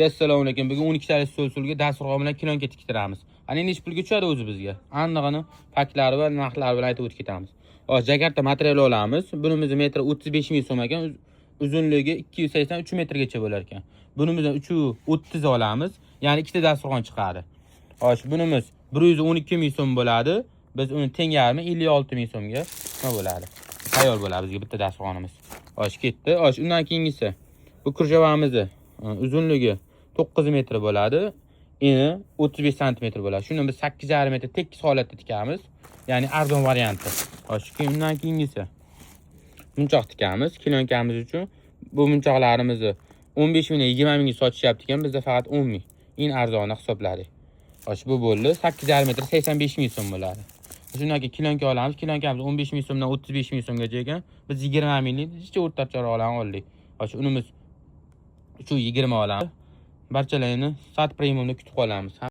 Assalomu alaykum. Bugun 12 talik stol stulga dasturxon bilan klonka tiktiramiz. Ana nechi pulga tushadi o'zi bizga? Anig'ini faktlari va narxlari bilan aytib o'tib ketamiz. Hozir Jakarta material olamiz. Bunimiz metri 35 ming so'm ekan. Uzunligi 283 metrgacha bo'lar ekan. Bunimizdan 330 olamiz. Ya'ni ikkita dasturxon chiqadi. Xo'sh, bunimiz 112 ming so'm bo'ladi. Biz uni teng yarmi 56 ming so'mga nima bo'ladi? Tayyor bo'ladi bizga bitta dasturxonimiz. Xo'sh, ketdi. Xo'sh, undan keyingisi bu кружева mizni uzunligi 9 metr bo'ladi. Eni 35 santimetr bo'ladi. Shuni biz 8,5 metr tekis holatda tikamiz. Ya'ni arzon varianti. Xo'sh, keyin undan keyingisi munchoq tikamiz klonkamiz uchun. Bu munchoqlarimizni 15 mingdan 20 mingga sotishyapti ekan, bizda faqat 10 ming. Eng arzoni hisobladik. Xo'sh, bu bo'ldi. 8,5 metr 85 ming so'm bo'ladi. Shundan keyin klonka olamiz. Klonkamiz 15 ming so'mdan 35 ming so'mgacha ekan. Biz 20 minglik jicha o'rtacharoqlarni oldik. Xo'sh, unimiz 320 olamiz. Barchalaringni Sat Premiumda kutib qolamiz.